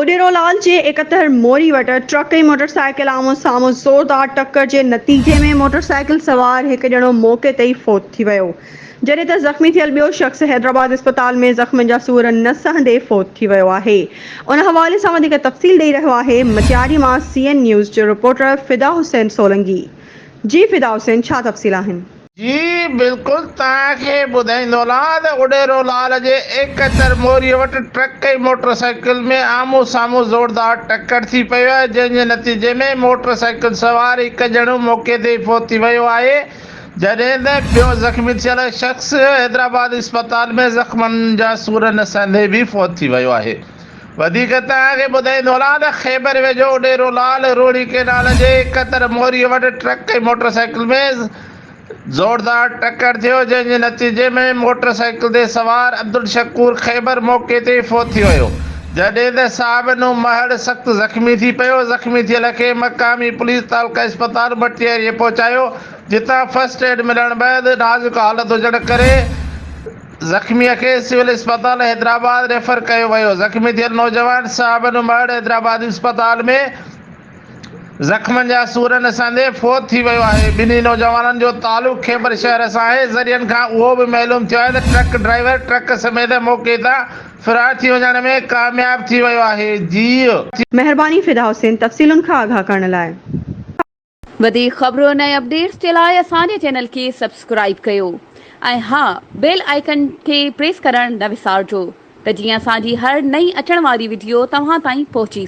اڏيرو لال جي ايڪهتر موري وٽ ٽرڪ ۽ موٽر سائيڪل آمهون سامهون زوردار ٽڪر جي نتيجي ۾ موٽر سائيڪل سوار هڪ ڄڻو موقعي تي ئي فوت ٿي ويو جڏهن ته زخمي ٿيل ٻيو شخص حيدرآباد اسپتال ۾ زخمن جا سور نه سهندي فوت ٿي ويو آهي ان حوالي سان وڌيڪ تفصيل ڏئي رهيو آهي مٽياري مان سي اين نيوز جو رپورٽر فدا حسين سولنگي جي فدا حسين ڇا تفصيل آهن. جي بلڪل توهان کي ٻڌائيندو هلان ته اڏيرو لال جي ايڪهتر موريء وٽ ٽرڪ ۽ موٽر سائيڪل ۾ آمهون سامهون زوردار ٽڪر ٿي پيو آهي جنهن جي نتيجي ۾ موٽر سائيڪل سوار هڪ ڄڻو موقعي تي ئي فوت ٿي ويو آهي جڏهن ته ٻيو زخمي ٿيل شخص حيدرآباد اسپتال ۾ زخمن جا سور نه سهندي به فوت ٿي ويو آهي وڌيڪ توهان کي ٻڌائيندو هلان ته خيبر ويجهو اڏيرو لال روهڙي ڪئنال جي ايڪهتر موريء وٽ ٽرڪ ۽ موٽر سائيڪل ۾ زوردار ٽڪر ٿيو، جنهن جي نتيجي ۾ موٽر سائيڪل تي سوار عبدالشڪور خيبر موقعي تي ئي فوت ٿي ويو، جڏهن ته صاحب نو مهڙ سخت زخمي ٿي پيو، زخمي ٿيل کي مقامي پوليس تعلقه اسپتال مٽياريء پهچايو، جتان فرسٽ ايڊ ملڻ بعد نازڪ حالت هجڻ ڪري زخميء کي سول اسپتال حيدرآباد ريفر ڪيو ويو، زخمي ٿيل نوجوان صاحب نو مهڙ حيدرآباد اسپتال ۾. زخمن جا سور نه سهندي فوت ٿي ويو آهي. ٻنهي نوجوانن جو تعلق خيبر شهر سان آهي. ذريعن کان اهو به معلوم ٿيو آهي ته ٽرڪ ڊرائيور ٽرڪ سميت موقعي تان فرار ٿي وڃڻ ۾ ڪامياب ٿي ويو آهي. جيء. مهرباني فدا حسين تفصيلن کان آگاهه ڪرڻ لاء. وڌيڪ خبرن ۽ اپڊيٽس جي لاء اسان جي چينل کي سبسڪرائيب ڪيو ۽ ها بيل آئيڪن کي پريس ڪرڻ نه وسارجو ته جيئن اسان جي هر نئين اچڻ واري وڊيو توهان تائين پهچي.